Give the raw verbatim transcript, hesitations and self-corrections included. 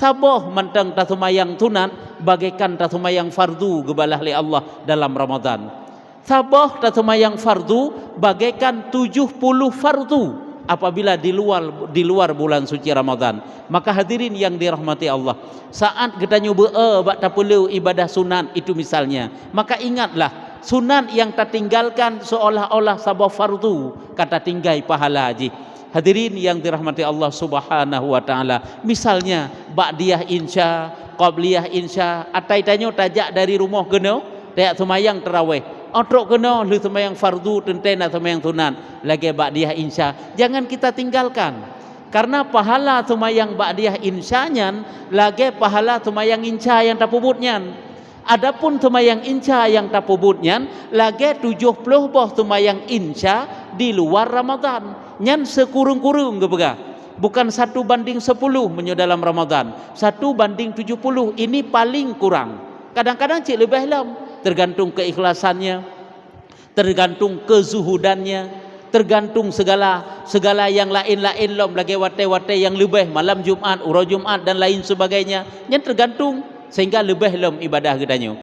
Saboh mantong taseumayang sunat bagaikan taseumayang fardu geubalah lé Allah dalam Ramadan. Saboh taseumayang fardu bagaikan tujoh puluh fardu apabila di luar, di luar bulan suci Ramadan. Maka hadirin yang dirahmati Allah, saat geutanyoe beu-e bak tapeuleueh ibadah sunat itu misalnya, maka ingatlah, sunat nyang tatinggalkan seolah-olah saboh fardu ka tatinggai pahala jih. Hadirin yang dirahmati Allah Subhanahu wa Taala, misalnya ba'diyah insya, qabliyah insya, atai tanyoe tajak dari rumoh keunoe, tajak seumayang tarawih, 'oh trok keunoe lheueh seumayang fardu teuntée na seumayang sunat, lagée ba'diyah insya, jangan kita tinggalkan. Karena pahala seumayang ba'diyah insya nyan lagée pahala seumayang insya nyang tapeubuet nyan. Adapun seumayang insya nyang tapeubuet nyan lagée tujoh ploh boh seumayang insya di luar Ramadan. Nyan sikureueng-kureueng geupeugah. Bukan satu banding sepuluh meunyoe dalam Ramadan, satu banding tujoh puluh, ini paling kurang. Kadang-kadang cit leubeh lom, tergantung keikhlasannya, tergantung kezuhudannya, tergantung segala, segala nyang laén-laén lom, lagée watée-watée nyang leubeh, malam Jumat, uroe Jumat dan lain sebagainya. Nyan tergantung, sehingga leubeh lom ibadah geutanyoe.